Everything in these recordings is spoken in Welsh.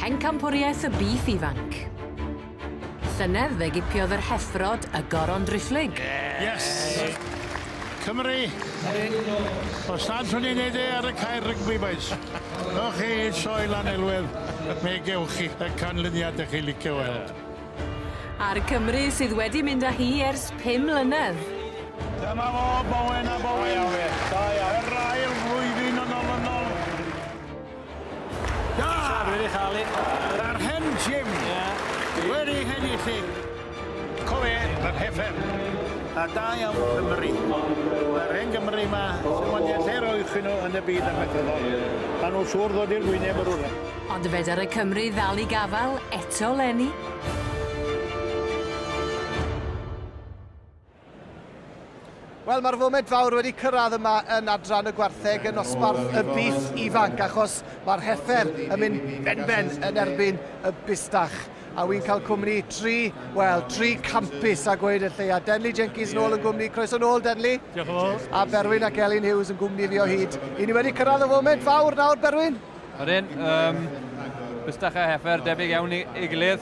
Pencampwriaeth y Bîff Ifanc. Llynedd fe gipiodd yr heffrod y Goron Driphlyg. Yes! Cymru! Os nad swn i'n neud e ar y cae rygbi, boys. Ewch chi i sioe Lanelwedd, mi gewch chi y canlyniad ych chi licio weld. A'r Cymry sydd wedi mynd â hi ers 5 mlynedd. Dyma fo, Bowen a Bowen. Yr ail flwyddyn yn olynol. Da! Wedi chael hi. Yr hen Jim. Wedi hennill hi. Co fe, yr heffer. A da iawn Cymru. Mae'r hen Gymru yma, sy'n mynd i'r lle roedd nhw yn y byd amaethyddol. A nhw'n siŵr ddod i'r gwyneb yr wrth. Ond fedar y Cymry ddal i gafel eto 'leni. Wel, mae'r foment fawr wedi cyrraedd yma yn adran y gwartheg yn nosbarth y bîff ifanc, achos mae'r heffer yn mynd benben yn erbyn y bustach. A wy'n cael cwmni tri, wel, tri campus a gweud y lleia. Denley Jenkins nôl yn gwmni. Croeso nôl, Denley. Diolch yn fawr. A Berwyn ac Elin Hughes yn gwmni fi o hyd. I ni wedi cyrraedd y foment fawr nawr, Berwyn? Ydyn, bustach a heffer debyg iawn i gilydd.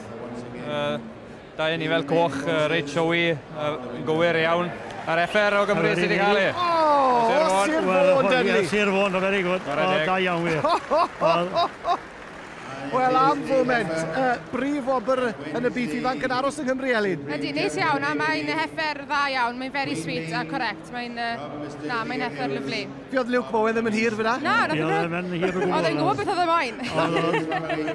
Dau anifail coch, reit showy, gywir iawn. A'r heffer o Gymru sydd wedi cael ei. O, Sir Fôn, Denley. Sir Fôn, very good. O, da iawn wir. Wel, am foment, brif wobr yn y bîff ifanc yn aros yng Nghymru, Elin. Ydy, neis iawn, a mae'n heffer dda iawn. Mae'n very sweet a correct. Mae'n, na, mae'n heffer lyfli. Fi oedd Luke Bowen ddim yn hir fyna. Na, nath ddim yn hir o gwbl. Oedd e'n gwybod beth oedd e moyn.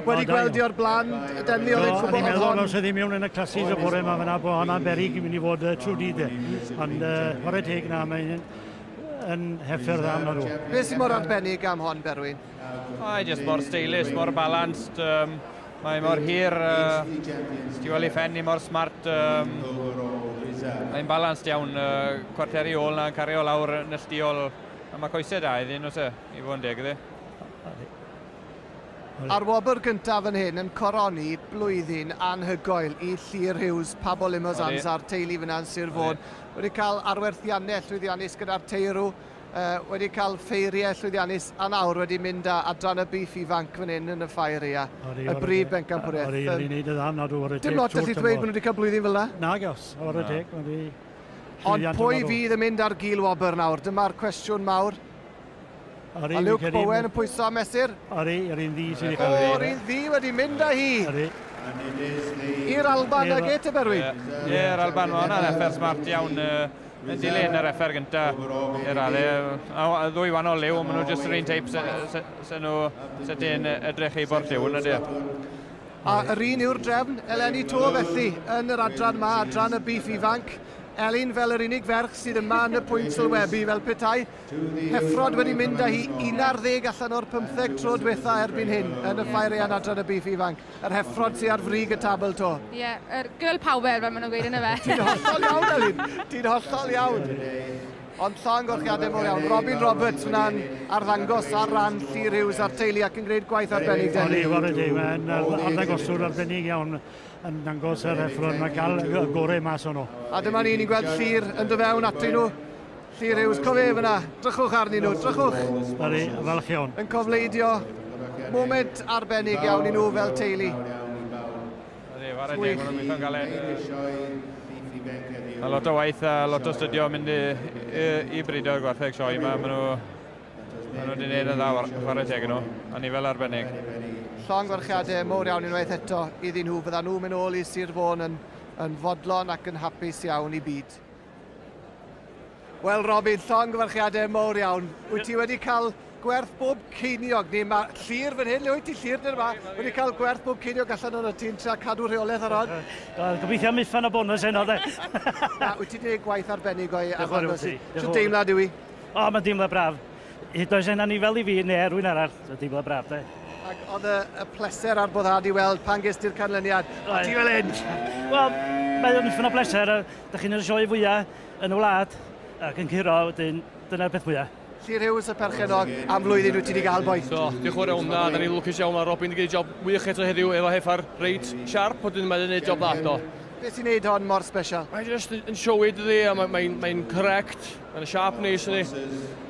Wedi gweld i o'r blaen, Denley, oedd e'n gwybod O'n i'n meddwl os oedd hi mewn yn y classes y bore yma fyna, bod hwnna'n beryg i mynd i fod trwy dydd. Ond chwarae teg na, mae'n yn heffer dda yma nhw. Beth sy'n mor arbennig am hon, Berwyn? Mae just mor stylish, mor balanced, mae mor hir, ti weld ei phen i mor smart, mae'n balanced iawn, cwarteri ôl na, cario lawr neilltuol, a mae coesau da iddyn nhw se, i fod yn deg iddi. A'r wobr gyntaf yn hyn yn coroni blwyddyn anhygoel i Llyr Hughes, Pabo Limosans a'r teulu fyna yn Sir Fôn. Wedi cael arwerthiannau llwyddiannus gyda'r teirw, wedi cael ffeiriau llwyddiannus, a nawr wedi mynd â adran y bîff ifanc fan hyn yn y ffair ia. Y brif bencampwriaeth. Odi, odi, wneud y dda, na dwi. Dim lot allu dweud bod nhw wedi cael blwyddyn fel 'na. Na, gos, o'r teg. Ond pwy fydd yn mynd ar gil wobr nawr? Dyma'r cwestiwn mawr. A Luke Bowen yn pwyso a mesur. Ori, yr un ddi sydd wedi cael. O, yr un ddi wedi mynd â hi. Ori. I'r Alban ag e te, Berwyn. Ie, yr Alban, mae hwnna'n heffer smart iawn. Yn dilyn yr heffer gynta i'r ale. A ddwy wahanol liw, maen nhw jyst yr un teip se nhw se ti'n edrych i bo'r lliw yn ydy. A yr un yw'r drefn, eleni to felly, yn yr adran ma, adran y bîff ifanc. Elin fel yr unig ferch sydd yma yn y pwynt sylwebu fel petai. Heffrod wedi mynd â hi 11 allan o'r 15 tro diwetha erbyn hyn yn y ffair eang adran y bîff ifanc. Yr heffrod sydd ar frig y tabl to. Ie, yeah, yr girl power fel maen nhw'n gweud yn y fe. Ti'n hollol iawn, Elin. Ti'n hollol iawn. Ond llongyfarchiadau mawr iawn. Robin Roberts fyna'n arddangos ar ran Llyr Hughes a'r teulu ac yn gwneud gwaith arbennig. Odi, whare teg, mae'n arddangoswr arbennig iawn yn dangos yr heffrod, mae'n cael y gorau mas o'n nhw. A dyma ni, ni'n gweld Llyr yn dod fewn atyn nhw. Llyr Hughes, cofio fyna, drychwch arnyn nhw, drychwch. Odi, falch iawn. Yn cofleidio, moment arbennig iawn i nhw fel teulu. Odi, whare teg, maen nhw'n gweithio'n galed. Mae lot o waith a lot o studio mynd i brido'r gwartheg sioe yma. Maen nhw wedi gwneud yn dda, chwarae teg nhw, anifail arbennig. Llongyfarchiadau mawr iawn unwaith eto iddyn nhw. Fydda nhw'n mynd ôl i Sir Fôn yn fodlon ac yn hapus iawn i byd. Wel, Robin, llongyfarchiadau mawr iawn. Wyt ti wedi cael gwerth bob ceiniog? Ni, mae Llyr fan hyn, le wyt ti Llyr dyn yma, wedi cael gwerth bob ceiniog allan o'n ti'n trio cadw rheolaeth ar hon? Wel, gobeithio am uffan o bonus heno, de. Na, wyt ti wedi gwneud gwaith arbennig o'i Diolch yn fawr i ti. Sut deimlad yw i? O, mae'n deimlad braf. Hyd oes yna ni fel i fi neu rhywun arall, mae'n deimlad braf, de. Ac oedd y pleser a'r boddhad i weld pan ges ti'r canlyniad. A ti fel hyn? Wel, mae'n uffan o bleser. Da chi'n y sioe fwyaf yn y wlad ac yn curo, wedyn dyna'r peth fwyaf. Llyr Hughes y perchenog am flwyddyn wyt ti wedi gael, boi. So, diolch yn fawr iawn, na, da ni'n lwcus iawn, mae Robin wedi gwneud job wych eto heddiw efo heffar reit sharp, wedyn mae'n gwneud job dda, do. Beth sy'n neud hon mor special? Mae'n just yn showy dydi, a mae'n correct, mae'n sharp neis yni.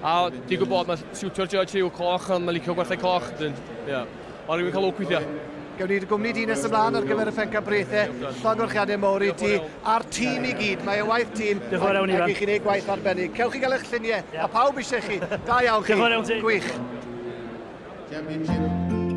A di gwybod, mae'n siwtio'r judge yw coch, a mae'n licio gwartheg coch, dyn, ie. Ond rwy'n cael lwc weithiau. Gewn ni dy gwmni di nes ymlaen ar gyfer y pencampwriaethau. Llongyfarchiadau mawr i ti a'r tîm i gyd. Mae e waith tîm. Diolch yn fawr iawn, Ifan. Ac i chi wneud gwaith arbennig. Cewch chi gael eich lluniau. A pawb eisiau chi. Da iawn chi. Diolch yn fawr iawn ti. Gwych. Championship.